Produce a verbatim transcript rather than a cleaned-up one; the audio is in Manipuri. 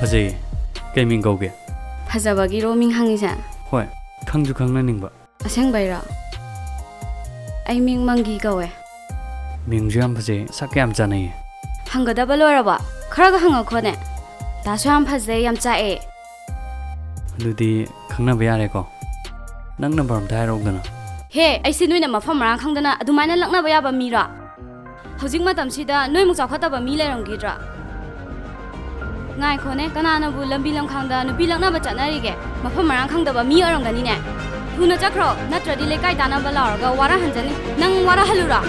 ꯐꯖꯩꯌꯦ꯫ ꯀꯩ ꯃꯤꯡ ꯀꯧꯒꯦ? ꯐꯖꯕꯒꯤꯔꯣ ꯃꯤꯡ ꯍꯪꯉꯤꯁꯦ? ꯍꯣꯏ, ꯈꯪꯁꯨ ꯈꯪꯅꯅꯤꯡꯕ꯫ ꯑꯁꯦꯡꯕꯩꯔꯣ? ꯑꯩ ꯃꯤꯡ ꯃꯪꯒꯤ ꯀꯧꯋꯦ꯫ ꯃꯤꯡꯁꯨ ꯌꯥꯝ ꯐꯖꯩ, ꯁꯛꯀ ꯌꯥꯝ ꯆꯥꯟꯅꯩꯌꯦ꯫ ꯍꯪꯒꯗꯕ ꯂꯣꯏꯔꯕꯣ? ꯈꯔꯒ ꯍꯪꯉꯛꯈꯣꯅꯦ꯫ ꯗꯥꯁꯨ ꯌꯥꯝ ꯐꯖꯩ, ꯌꯥꯝ ꯆꯥꯛꯑꯦ꯫ ꯑꯗꯨꯗꯤ ꯈꯪꯅꯕ ꯌꯥꯔꯦꯀꯣ? ꯅꯪ ꯅꯝꯕꯔ ꯑꯝꯇ ꯍꯥꯏꯔꯛꯎꯗꯅ꯫ ꯍꯦ, ꯑꯩꯁꯦ ꯅꯣꯏꯅ ꯃꯐꯝ ꯃꯔꯥꯡ ꯈꯪꯗꯅ ꯑꯗꯨꯃꯥꯏꯅ ꯂꯛꯅꯕ ꯌꯥꯕ ꯃꯤꯔꯣ? ꯍꯧꯖꯤꯛ ꯃꯇꯝꯁꯤꯗ ꯅꯣꯏꯃꯨꯛ ꯆꯥꯎꯈꯠꯇꯕ ꯃꯤ ꯂꯩꯔꯝꯈꯤꯗ꯭ꯔꯥ? ꯉꯥꯏꯈꯣꯅꯦ, ꯀꯅꯥꯅꯕꯨ ꯂꯝꯕꯤ ꯂꯝꯈꯥꯡꯗ ꯅꯨꯄꯤ ꯂꯛꯅꯕ ꯆꯠꯅꯔꯤꯒꯦ? ꯃꯐꯝ ꯃꯔꯥꯡ ꯈꯪꯗꯕ ꯃꯤ ꯑꯣꯏꯔꯝꯒꯅꯤꯅꯦ꯫ ꯊꯨꯅ ꯆꯠꯈ꯭ꯔꯣ, ꯅꯠꯇ꯭ꯔꯗꯤ ꯂꯩꯀꯥꯏ ꯇꯥꯟꯅꯕ ꯂꯥꯎꯔꯒ ꯋꯥꯔꯍꯟꯖꯅꯤ꯫ ꯅꯪ ꯋꯥꯔꯍꯜꯂꯨꯔꯣ?